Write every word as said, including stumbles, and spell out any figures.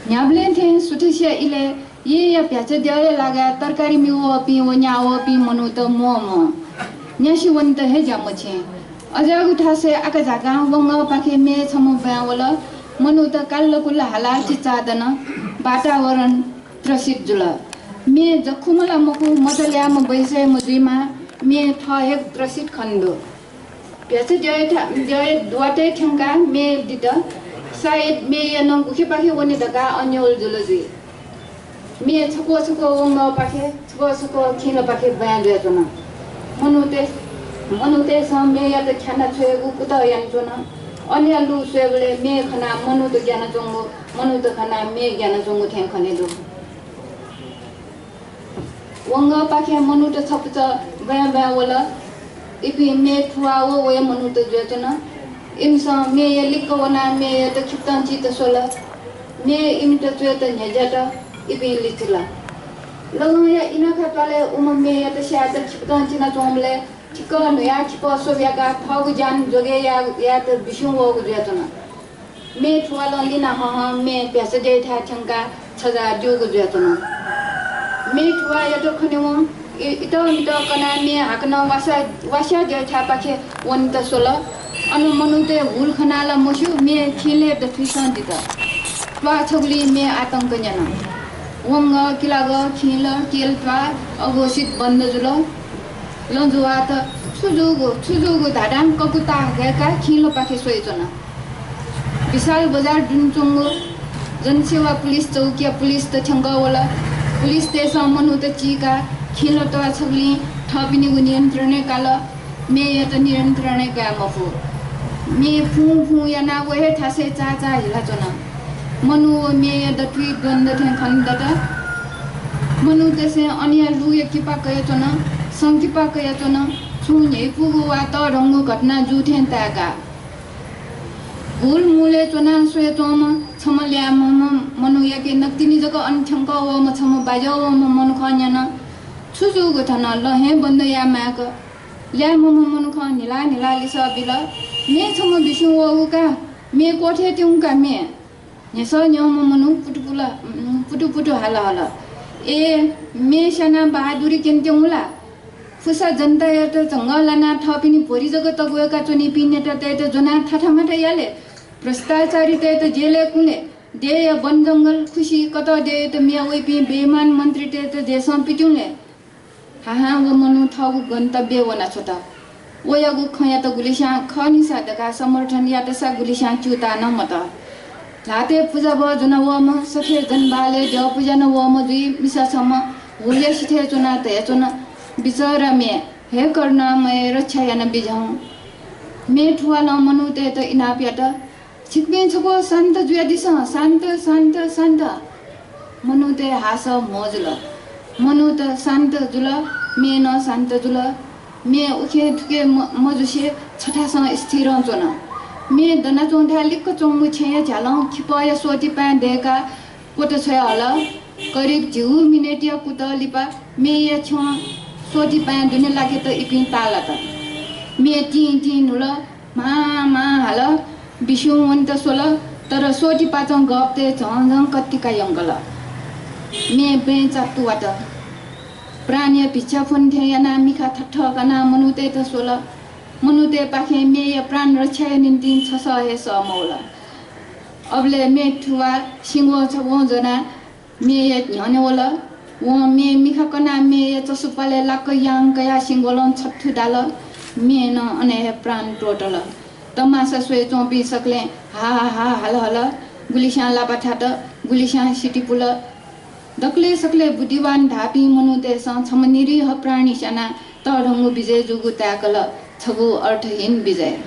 न्ह्याबलें थें सुथसिया इलय् येँया भ्याचा द्यःया लागाय् तरकारी मिउ वःपिं व न्याः वःपिं मनूत म्वः म्वः। न्यासि वनेत हे ज्या मछिं। अज्याःगु थासय् आकाझाकां वंगःपाखे मेय् छम्ह ब्वाँय् वल। मनूत काल्लकुल्ल हालाः चिचादन। वातावरण त्रसित जुल। मेय् जखुम्ह ला मखु, मचा ल्याःम्ह बैसय् मजुइमाः, मेय् थः हे त्रसित खने दु। भ्याचा द्यःया था-, द्यःया दुवातय् थ्यंकाः मेय् दित। सायद मेय् नं गुखेपाखे वने धकाः अन्योल जुल जुइ। मेय् छक्वः छक्वः वंगःपाखे, छक्वः छक्वः खिंलपाखे ब्वाँय् जुयाच्वन। मनूतय्-, मनूतय्सं मेय्‌यात ख्यानाछ्वयेगु कुतः यानाच्वन। अनया लु स्वयेबलय् मेय् खनाः मनूत ग्यानाच्वंगु, मनूत खनाः मेय् ग्यानाच्वंगु थें खने दु। वंगःपाखे मनूत छपुचः ब्वाँय् ब्वाँय् वल। इपिं मेय् थुवाः व वया मनूत जुयाच्वन। इमिसं मेय्‌या लिक्क वनाः मेय्‌यात खिपतं चित स्वल। मेय् इमित च्वयेत न्ह्यज्यात। इपिं लिचिल। ललंया इनाखा त्वालय् उम्ह मेय्‌यात स्यायेत खिपतं चिनाच्वंबलय् थिकः न्हुयाः खिपः स्वब्याकाः थःगु ज्यान जोगय् या-, यायेत बिस्युं वःगु जुयाच्वन। मेय् थुवालं लिना हं हं मेय् भ्याचा द्यःथाय् थ्यंकाः छजाः द्यूगु जुयाच्वन। मेय् थुवाःयात खनेवं इ-, इतःमितः कनाः मेय् हाकनं वासा-, वास्या द्यःथाय्‌पाखे वनेत स्वल। अन मनूतय् हुल खनाः ला मस्यू, मेय् खिंलय् दथुइसं दित। त्वाः छगुलिं मेय् आतंक न्यन। वंगः, किलागः, खिंल, केल त्वाः अघोषित बन्द जुल। लँजुवात छु जूगु, छु जूगु धाधां ककुता घय्‌काः खिंलपाखे स्वयाच्वन। विशाल बजार दुने च्वंगु जनसेवा पुलिस चौकीया पुलिसत थ्यंकः वल। पुलिसतय्‌सं मनूत चीकाः खिंल त्वाः छगुलिं थःपिनिगु नियन्त्रणय् काल। मेय्‌यात नियन्त्रणय् काये मफु। मेय् फुं फुं यानाः व हे थासय् चाःचाः हिलाच्वन। मनू व मेय्‌या दथुइ द्वन्द्व थें खने दत। मनूतय्‌सं अनया लुँया किपा कयाच्वन, संकिपा कयाच्वन, छुं न्ह्यइपुगु वा तःधंगु घटना जू थें ताय्‌का। हुल मुलय् च्वनाः स्वयाच्वंम्ह छम्ह ल्याय्‌म्हम्ह मनूयाके नकतिनि जक अन थ्यंकः वःम्ह छम्ह बाज्या वःम्ह मनुखं न्यन, छु जूगु थन? लँ हे बन्द याये माय्‌क। ल्याय्‌म्हम्ह मनुखं न्हिला न्हिला लिसः बिल, मेय् छम्ह बिस्युं वःगु का, मेय् क्वथय् त्यंगु का मेय्। न्ह्यसः न्ह्यःम्ह मनू पुटुपुल, उम्, पुटुपुटु हाल हल। ए, मेय् स्यानाः बहादुरी क्यने त्यंगु ला? फुसा जनतायात झंगः लानाः थःपिनि भ्वरि जक तग्वय्‌का च्वनीपिं नेतातय्‌त ज्वनाः थाथामाथा याले, भ्रष्टाचारीतय्‌त जेलय् कुले, देय्‌या वनजंगल खुसि कतः देय्‌यात मिया वइपिं बेइमान मन्त्रीतय्‌त देशं पित्युंले। हाहां व मनू थःगु गन्तव्यय् वनाछ्वत। वयागु खँयात गुलिस्यां खः नि सा धकाः समर्थन यात सा गुलिस्यां च्यूताः नं मत। ल्हातय् पुजाभः ज्वनावःम्ह, सथय् जनबहालय् द्यः पुज्यानावःम्ह जुइ मिसा छम्ह हुलया सिथय् च्वनाः धयाच्वन, बिचरा मेय्, हे करुणामय, रक्षा यानाबिज्याहुँ। मेय् थुवालं मनूतय्‌त इनाप यात। छिकपिं छकः शान्त जुयादिसँ, शान्त, शान्त, शान्त। मनूतय् हासः म्हो जुल। मनूत शान्त जुल, मेय् नं शान्त जुल। मेय् उखें थुखें म-, मजुसे छथासं स्थिरं च्वन। मेय् दनाच्वंथाय् लिक्क च्वंगु छेँया झ्यालं खिपःया स्वतिपाँय् दय्‌काः क्वत छ्वया हल। करिब झिगू मिनेटया कुतः लिपा मेय्‌या छ्यं स्वतिपाँय् दुने लाकेत इपिं ताःलात। मेय् तिं तिं न्हुल, म्हां म्हां हाल, बिस्युं वनेत स्वल, तर स्वतिपाचं गःपतय् झं झं कतिका यंकल। मेय् बँय् चात्तु वात। प्राणया भिक्षा फ्वने थें यानाः मिखा थथः कानाः मनूतय्‌त स्वल। मनूतय्‌पाखें मेय्‌या प्राण रक्षाया निंतिं छसः हे सः मवल। अबलय् मेय् थुवाः सिंग्वः छग्वं ज्वनाः मेय्‌या न्ह्यःने वल। वं मेय् मिखा कनाः मेय्‌या चसुपालय् लाक्क यां कयाः सिंग्वलं छथु दाल। मेय् नं अन हे प्राण त्वःतल। तमासा स्वयाच्वंपिं सकलें हा हा हा हाल हल। गुलिस्यां लापा थात, गुलिस्यां सितिपुल। दकलय् सकलय् बुद्धिवान धाःपिं मनूतय्‌सं छम्ह निरीह प्राणी स्यानाः तःधंगु विजय जूगु ताय्‌कल, छगू अर्थहीन विजय।